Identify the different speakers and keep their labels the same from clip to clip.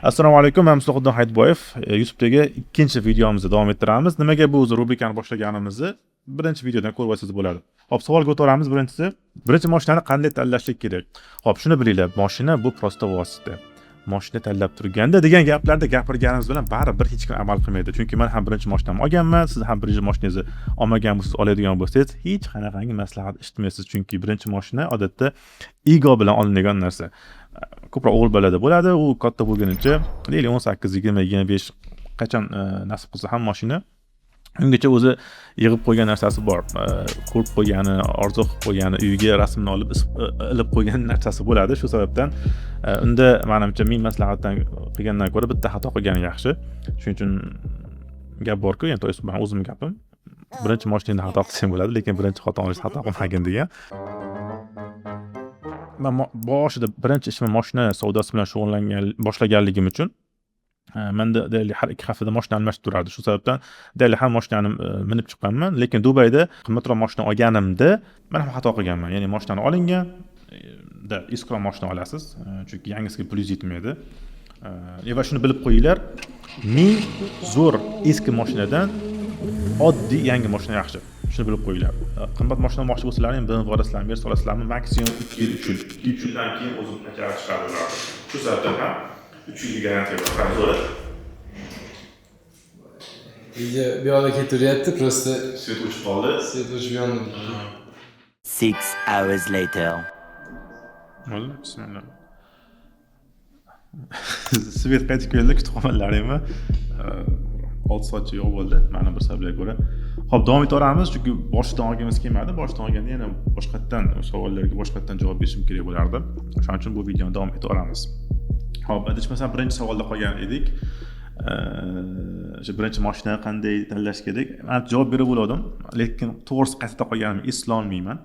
Speaker 1: Assalomu alaykum, man Muslihiddin Hayitboyev. YouTube'dagi ikkinchi videomizni davom ettiramiz. Nimaga bu o'zi rubrikani boshlaganimizni birinchi videodan ko'rib olsangiz bo'ladi. Xo'p, savolga o'taveramiz. Birinchisi, birinchi mashinani qanday tanlashlik kerak? Xo'p, shuni bilinglar, mashina bu просто vosita. Mashina tanlab turganda degan gaplarda gapirganimiz bilan baribir hech kim amal qilmaydi. Chunki men ham birinchi mashinamni olganman, siz ham birinchi mashinangizni olmagan bo'lsangiz, oladigan bo'lsangiz, hech qanaqangi maslahat eshitmaysiz. Chunki birinchi mashina odatda ego bilan olinadigan narsa. Ko'proq o'g'il bolada bo'ladi, u katta bo'lgunicha, deylik, 18, 20, 25, qachon nasib qilsa ham mashina, ungacha o'zi yig'ib qo'ygan narsasi bor, ko'rib qo'ygani, orzu qilib qo'ygani, uyiga rasmini olib ilib qo'ygan narsasi bo'ladi. Shu sababdan unda, manimcha, ming maslahatdan qilgandan ko'ra bitta xato qilgani yaxshi. Shuning uchun gap borku, yani, то есть man o'zimni gapim: birinchi mashinangda xato qilsang bo'ladi, lekin birinchi xotin olishda xato qilmagin degan. Man boshida birinchi ishim moshina savdosi bilan shug'ullangan boshlaganligim uchun manda deyarli har 2 haftada moshina almashib turardi. Shu sababdan deyarli hamma moshinani minib chiqqanman. Lekin Dubayda qimmatroq moshina olganimda man ham xato qilganman. Ya'ni moshinani olingan da eskiroq moshina olasiz, chunki yangisiga pulingiz yetmaydi. Va shuni bilib qo'yinglar, ming zo'r eski moshinadan oddiy yangi moshina yaxshi. Shuni bilib qo'yinglar. Qimmat moshina olmoqchi bo'lsalaring, BMW olasizlarmi, Mercedes olasizlarmi, maksimum 2 yil, 3 yil, 2-3 yildan keyin o'zi pachari chiqadi ularni. Shu sababdan ham 3 yilga garantiya bor. Zo'r.
Speaker 2: Video bu yoqda ketaveryapti, просто
Speaker 1: Свет o'chib qoldi.
Speaker 2: Свет o'chib yondi.
Speaker 3: 6 hours later.
Speaker 1: Bo'ldi, bismillah. Свет qaytib keldi, kutib qolmadilaringmi? 6 soatcha yo'q bo'ldi ma'lum bir sabablarga ko'ra. Ho'p, davom etaveramiz, chunki boshidan olgimiz kelmadi. Boshidan olganda yana boshqatdan savollarga boshqatdan javob berishim kerak bo'lardi. O'shaning uchun bu videoni davom etaveramiz. Ho'p, adashmasam, birinchi savolda qolgan edik. O'sha birinchi moshinani qanday tanlash kerak. Man javob berib bo'lgandim, lekin to'g'risi qayerda qolganimni eslolmayman.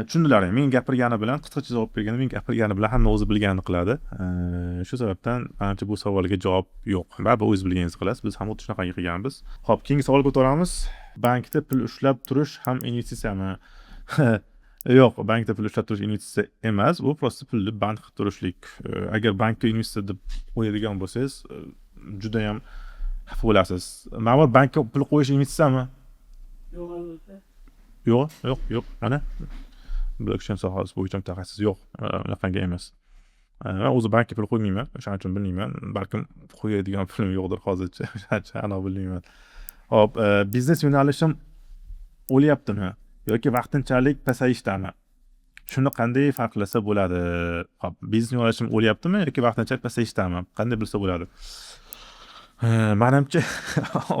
Speaker 1: Tushundilaring, men gapirgani bilan, qisqacha javob berganda, men gapirgani bilan hamma o'zi bilganini qiladi. Shu sababdan manimcha bu savolga javob yo'q, baribir o'zingiz bilganingizni qilasiz. Biz ham xuddi shunaqangi qilganmiz. Ho'p, keyingi savolga o'taveramiz. Bankda pul ushlab turish ham investitsiyami? Yo'q, bankda pul ushlab turish investitsiya emas, bu просто pulni band qilib turishlik. Agar bankka investitsiya deb o'ylaydigan bo'lsangiz, judayam xafa bo'lasiz. Ma'mur, bankka pul qo'yish investitsiyami?
Speaker 4: Yo'q, albatta.
Speaker 1: Yo'q, mana blokchain sohasi bo'yicha mutaxassis. Yo'q, unaqangi emas. Man o'zi bankka pul qo'ymayman, o'shaning uchun bilmayman. Balkim qo'yadigan pulim yo'qdir hozircha, o'shaning uchun aniq bilmayman. Ho'p, biznes yo'nalishim o'lyaptimi yoki vaqtinchalik pasayishdami, shuni qanday farqlasa bo'ladi? Ho'p, biznes yo'nalishim o'lyaptimi yoki vaqtinchalik pasayishdami, qanday bilsa bo'ladi? Manimcha,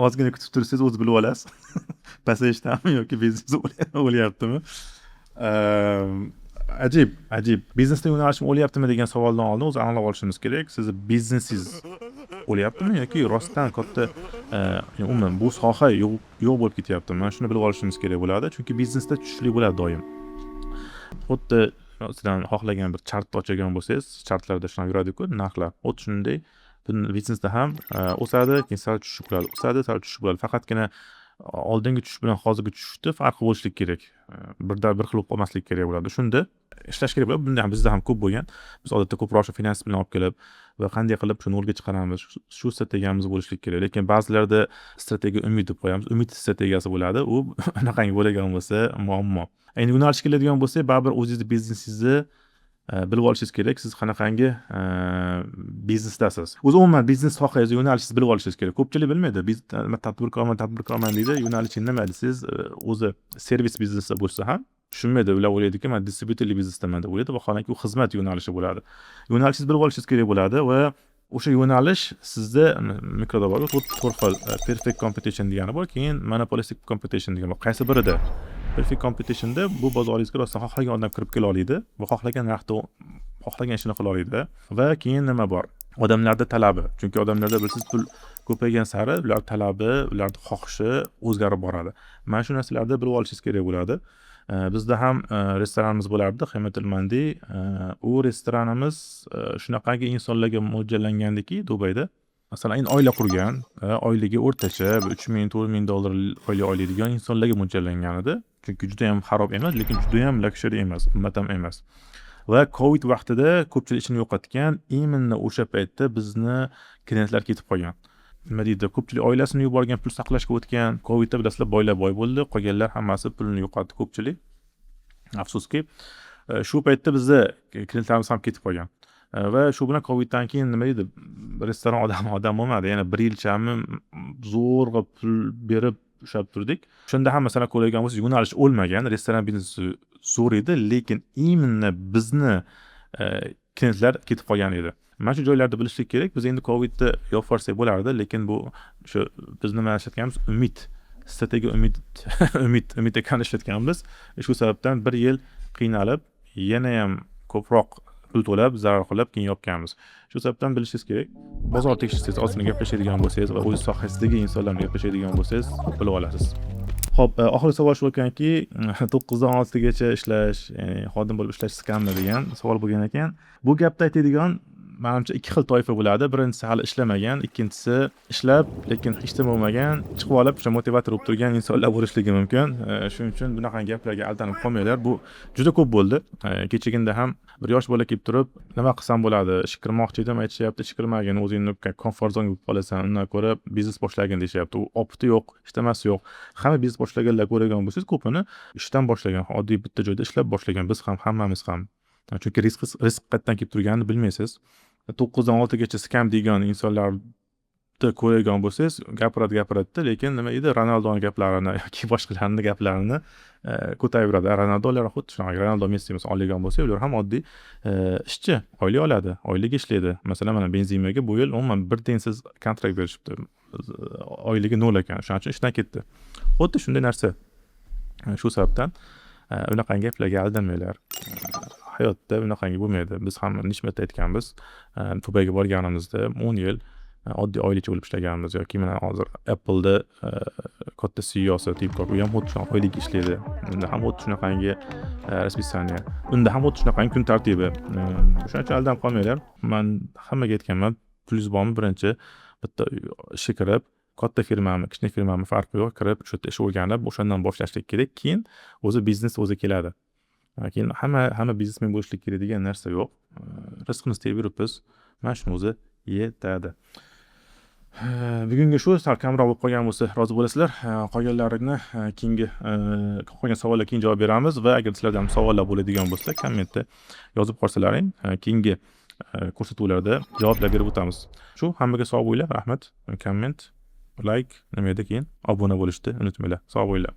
Speaker 1: ozgina kutib tursangiz, o'zi bilib olasiz, pasayishdami yoki biznes o'lyaptimi. Ajib, ajib. Biznesda yo'nalishim o'lyaptimi degan savoldan oldin o'zi aniqlab olishimiz kerak, sizni biznesingiz o'lyaptimi yoki rostdan katta umuman bu soha yo'q, yo'q bo'lib ketyaptimi. Mana shuni bilib olishimiz kerak bo'ladi, chunki biznesda tushishlik bo'ladi doim. Xuddi sizdan xohlagan bir chartni ochadigan bo'lsangiz, chartlarda shunaqa yuradiku narxlar, xuddi shunday biznesda ham o'sadi, keyin sal tushish bo'ladi, o'sadi, sal tushish bo'ladi. Faqatgina oldingi tushish bilan hozirgi tushishni farqi bo'lishligi kerak, birda bir xil bo'lib qolmasligi kerak bo'ladi. Shunda ishlash kerak bo'ladi. Bunda ham bizda ham ko'p bo'lgan. Biz odatda ko'proq shu finans bilan olib kelib va qanday qilib shu nolga chiqaramiz, shu strategiyamiz bo'lishligi kerak. Lekin ba'zilarda strategiya umid deb qo'yamiz, umid strategiyasi bo'ladi. U unaqangi bo'ladigan bo'lsa, muammo. Endi yo'nalishga keladigan bo'lsak, baribir o'zingizni biznesingizni bilib olishingiz kerak, siz qanaqangi biznesdasiz o'zi, umuman biznes sohangizni, yo'nalishingizni bilib olishingiz kerak. Ko'pchilik bilmaydi. Tadbirkorman, tadbirkorman deydi, yo'nalishing nima desangiz, o'zi servis biznesi bo'lsa ham tushunmaydi. Ular o'ylaydiki, man distribyutorlik biznesdaman deb o'ylaydi, vaholanki u xizmat yo'nalishi bo'ladi. Yo'nalishingizni bilib olishingiz kerak bo'ladi va o'sha yo'nalish sizda mikroda borku, to'rt xil: perfect competition degani bor, keyin monopolistic competition degan bor. Qaysi birida? Perfect competitionda bu bozoringizga rostdan xohlagan odam kirib kela oladi va xohlagan narxda xohlagan ishini qila oladi. Va keyin nima bor? Odamlarda talabi, chunki odamlarda, bilsiz, pul ko'paygan sari ular talabi, ularni xohishi o'zgarib boradi. Mana shu narsalarni bilib olishingiz kerak bo'ladi. Bizda ham restoranimiz bo'lardi, Hematul Mandi. U restoranimiz shunaqangi insonlarga mo'ljallangandiki, Dubayda, masalan, endi oila qurgan, oyligi o'rtacha 3000, 4000 dollar oylik oladigan insonlarga mo'ljallangan edi, chunki judayam xarob emas, lekin judayam luxury emas, qimmat ham emas. Va Covid vaqtida ko'pchilik ishini yo'qotgan, именно o'sha paytda bizni klientlar ketib qolgan. Nima deydi, ko'pchilik oilasini yuborgan, pul saqlashga o'tgan. Covidda, bilasizlar, boylar boy bo'ldi, qolganlar hammasi pulini yo'qotdi ko'pchilik, afsuski. Shu paytda bizni klientlarimiz ham ketib qolgan va shu bilan Coviddan keyin, nima deydi, restoran odam bo'lmadi. Yana bir yilchami zo'rg'a pul berib ushlab turdik. Shunda ham, masalan, ko'radigan bo'lsangiz, yo'nalish o'lmagan, restoran biznesi zo'r edi, lekin именно bizni klientlar ketib qolgan edi. Mana shu joylarda bilishlik kerak. Biz endi Covidni yopib yuborsak bo'lardi, lekin bu shu biz nima ishlatganmiz, umid, strategiya, umid ekan ishlatganmiz. Shu sababdan bir yil qiynalib, yanayam ko'proq pul to'lab, zarar qilib, keyin yopganmiz. Shu sababdan bilishingiz kerak, bozor tekshirsangiz, ozgina gaplashadigan bo'lsangiz va o'z sohasidagi insonlar bilan gaplashadigan bo'lsangiz, bilib olasiz. Ho'p, oxirgi savol shu ekanki, 9dan 6gacha ishlash, ya'ni xodim bo'lib ishlash skammi degan savol bo'lgan ekan. Bu gapni aytadigan, manimcha, ikki xil toifa bo'ladi. Birinchisi hali ishlamagan, ikkinchisi ishlab, lekin hech nima bo'lmagan, chiqib olib o'sha motivator bo'lib turgan insonlar bo'lishligi mumkin. Shuning uchun bunaqa gaplarga aldanib qolmanglar, bu juda ko'p bo'ldi. Kechagina ham bir yosh bola kelib turib, nima qilsam bo'ladi, ishga kirmoqchi edim, aytishyapti, ishga kirmagin, o'zingni комфорт zonga bo'lib qolasan, undan ko'ra biznes boshlagin, deyishyapti. U опыт i yo'q, hech nimasi yo'q. Hamma biznes boshlaganlar, ko'rgan bo'lsangiz, ko'pini ishdan boshlagan, oddiy bitta joyda ishlab boshlagan. Biz ham, hammamiz ham, chunki risk qayerdan kelib turganini bilmaysiz. 9dan 6gacha skam degan insonlarni ko'radigan bo'lsangiz, gapiradi, gapiradida, lekin nima edi, Ronaldoni gaplarini yoki boshqalarni gaplarini ko'tarib yuradi. Ronaldolar xuddi shunaqa. Ronaldo, Messi, masalan, oladigan bo'lsak, ular ham oddiy ishchi, oylik oladi, oylik ishlaydi. Masalan, mana Benzemaga bu yil umuman bir tiyinsiz kontrakt berishibdi, oyligi nol ekan, o'shaning uchun ishdan ketdi. Xuddi shunday narsa. Shu sababdan unaqangi gaplarga aldanmanglar, hayotda unaqangi bo'lmaydi. Biz ham necha marta aytganmiz, Dubayga borganimizda 10 yil oddiy oylikchi bo'lib ishlaganmiz yoki mana hozir Appleda katta CEOsi Tim Kuk, u ham xuddi shunaqa oylik ishlaydi. Unda ham xuddi shunaqangi расписание, unda ham xuddi shunaqangi kun tartibi. O'shaning uchun aldanib qolmanglar. Man hammaga aytganman, pulingiz bormi, birinchi bitta ishga kirib, katta firmami, kichkina firmami, farqi yo'q, kirib o'sha yerda ish o'rganib, o'shandan boshlashlik kerak. Keyin o'zi biznes o'zi keladi. Keyin hamma biznesmen bo'lishlik kerak degan narsa yo'q. Rizqimizni tepib yuribmiz, mana shuni o'zi yetadi. Bugungi shu sal kamroq bo'lib qolgan bo'lsa, rozi bo'lasizlar. Qolganlarini keyingi, qolgan savollarga keyin javob beramiz va agar sizlarda ham savollar bo'ladigan bo'lsa, kommentda yozib qolsalaring, keyingi ko'rsatuvlarda javoblar berib o'tamiz. Shu, hammaga sog' bo'linglar, rahmat. Komment, layk, nima edi, keyin obuna bo'lishni unutmanglar. Sog' bo'linglar.